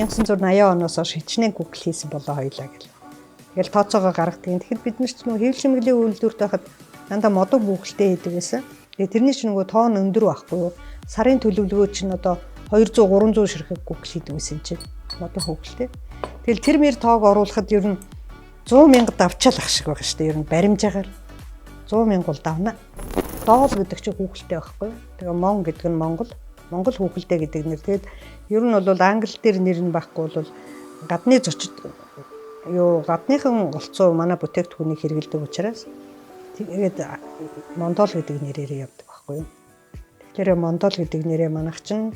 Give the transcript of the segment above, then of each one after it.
1980 оноос хойш хичнээн Google хийсэн болоо хоёлаа гэл. Тэгэл тооцоогоо гаргадаг. Тэгэхэд бид нар ч нөгөө хэвлэл шимэглэлийн үйлдвэрт байхад дандаа модон Google-тэй хийдэг байсан. Тэгээ тэрний чинь нөгөө тоон өндөр байхгүй юу? Сарын төлөвлөгөө чинь одоо 200 300 ширхэг Google хийдэг байсан чинь модон Google-тэй. Тэгэл тэр мэр тоог оруулахад ер нь 100 мянга давчаал ах шиг байгаа шүү дээ. Ер нь баримжаагаар 100 мянга бол давна. Доол гэдэг чинь хүүхэлтэй байхгүй юу? Тэгээ Мон гэдэг нь Монгол. Монгол хүүхэлтэй гэдэг нэр. Тэгээд ер нь бол англи дээр нэр нь байхгүй бол гадны зочид юу гадныхан голцоо манай бүтээгдэхүүнийг хэрэглэдэг учраас тэгээд Мондол гэдэг нэрээр явдаг байхгүй юу? Тэгэхээр Мондол гэдэг нэрээ манайх чинь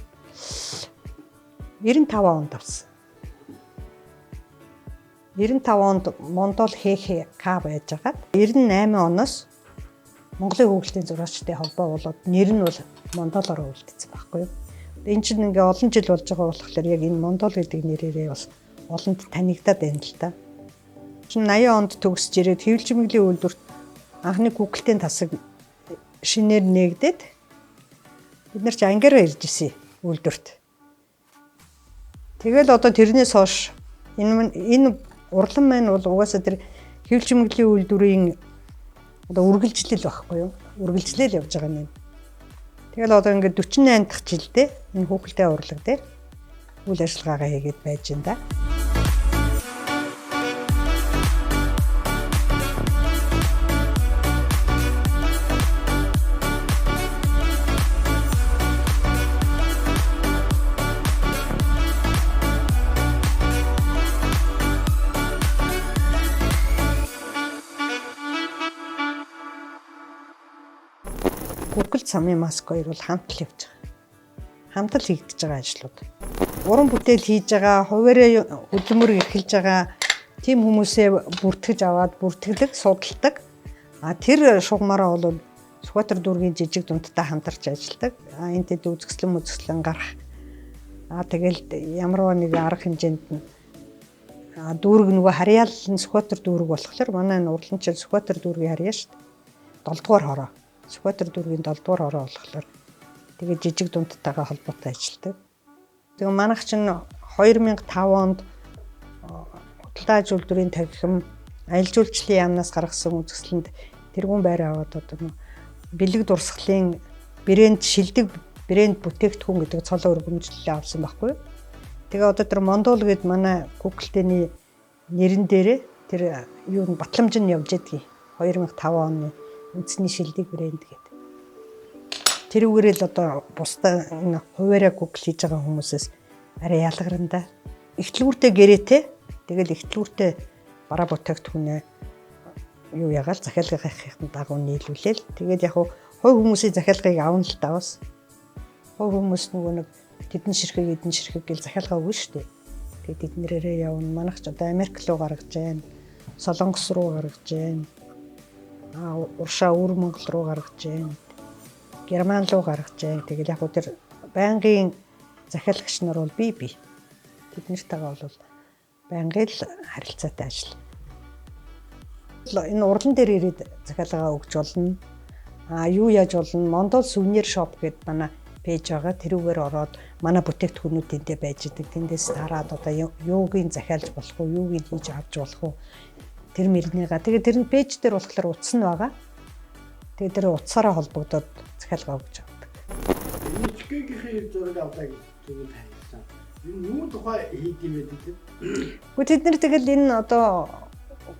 95 онд авсан. 95 онд Мондол ХХК байж байгаад 98 оноос Монголын хүүхэлдийн зураачдын холбоо болоод нэр нь бол Мондолоор үлдсэн байхгүй юу? Энэ чинь ингээ олон жил болж байгаа болохоор яг энэ Мондол гэдэг нэрээрээ бас олонд танигдаад байна л та. Чин 80 онд төгсөж ирээд хэвлэл чимэглэлийн үйлдвэрт анхны Google-ийн тасаг шинээр нээгдээд бид нар чи ангиараа ирж исэн үйлдвэрт. Тэгэл одоо тэрнээс хойш энэ урлан маань бол угаасаа тэр хэвлэл чимэглэлийн үйлдвэрийн одоо үргэлжлэл байхгүй юу? Үргэлжлэл явж байгаа юм. Тэгэл одоо ингээд 48 дахь жилдээ энэ хүүхэлдэй урлаг дээр үйл ажиллагаагаа хийгээд байж энэ да. Google цамын маск хоёр бол хамт л явж байгаа. Хамт л хийгдэж байгаа ажлууд. Уран бүтээл хийж байгаа, хуваараа хөдөлмөр эрхэлж байгаа тийм хүмүүсээ бүртгэж аваад бүртгэлэг судалдаг. А тэр шугамаараа бол Сүхбаатар дүүргийн жижиг дундтай хамтарч ажилладаг. А энэ тэд үзэсгэлэн мүзэсгэлэн гарах. А тэгэл ямарваа нэг арга хэмжээнд нь дүүрэг нөгөө харьяал нь Сүхбаатар дүүрэг болохоор манай энэ урлан чинь Сүхбаатар дүүргийн харьяа шүү дээ. 7 дугаар хороо. Сүхбаатар дүүргийн 7 дугаар хороо болохоор тэгээд жижиг дундтайгаа холбоотой ажилладаг. Тэгээ манайх чинь 2005 онд худалдаа аж үйлдвэрийн танхим аялал жуулчлалын яамнаас гаргасан үзэсгэлэнд тэргуун байр аваад одоо бэлэг дурсгалын брэнд шилдэг брэнд бүтээгдэхүүн гэдэг цолоо өргөмжлөлөө авсан байхгүй юу. Тэгээ одоо тэр Мондол гэд манай Google-тэний нэрэн дээрээ тэр юу н батламж нь явж ядгийг 2005 оны үндэсний шилдэг брэнд гэдэг. Тэрүүгээрээ л одоо бусдаа энэ хуваараа Google хийж байгаа хүмүүсээс арай ялгарна да. Ихтлгүүртэй гэрээтэй тэгэл ихтлгүүртэй бараа бүтээгдэхүүнээ юу ягаал захиалгын дагуу нийлүүлээл тэгээд яг хувь хүмүүсийн захиалгыг авна л да бас. Хувь хүмүүс нөгөө нэг тэдэн ширхэг эдэн ширхэг гэл захиалга өгнө шүү дээ. Тэгээд тэднэрээрээ явна. Манайх ч одоо Америк руу гаргаж जैन, Солонгос руу гаргаж जैन, уршаа өвөр Монгол руу гаргаж जैन, Герман руу гаргаж जैन. Тэгэл яг тэр байнгын захиалагч нар бол би. Тэд нартэйгээ бол байнгын л харилцаатай ажил. Энэ урлан дээр ирээд захиалгаа өгч болно. А юу яаж болно? Мондол Souvenir Shop гэдэг манай пэйж байгаа. Тэрүүгээр ороод манай бүтээгдэхүүнүүд тэндээ байж идэг. Тэндээс хараад одоо юугийн захиалж болох уу, юуг хийж авч болох уу тэр мөрнийга. Тэгээд тэр нь пэйж дээр болохоор утас нь байгаа. Тэгээд тэр утсаараа холбогдоод захиалга өгч авдаг. NHK-ийн зураг авлаа гэж түрүүнд хайсан. Энэ юу тухай хийд юм бэ гэдэг? Гэхдээ тэд нар тэгэл энэ одоо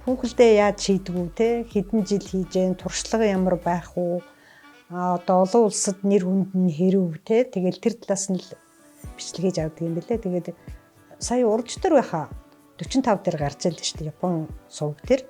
хүүхэлдээ яаж хийдгүү те хэдэн жил хийж гэн туршлага ямар байх уу? А одоо олон улсад нэр хүнд нь хэрв те тэгэл тэр талаас нь л бичлэг хийж авдаг юм билээ. Тэгээд сая урж дээр байхаа 45 дээр гарч ирлээ шүү дээ. Япон сувг дээр.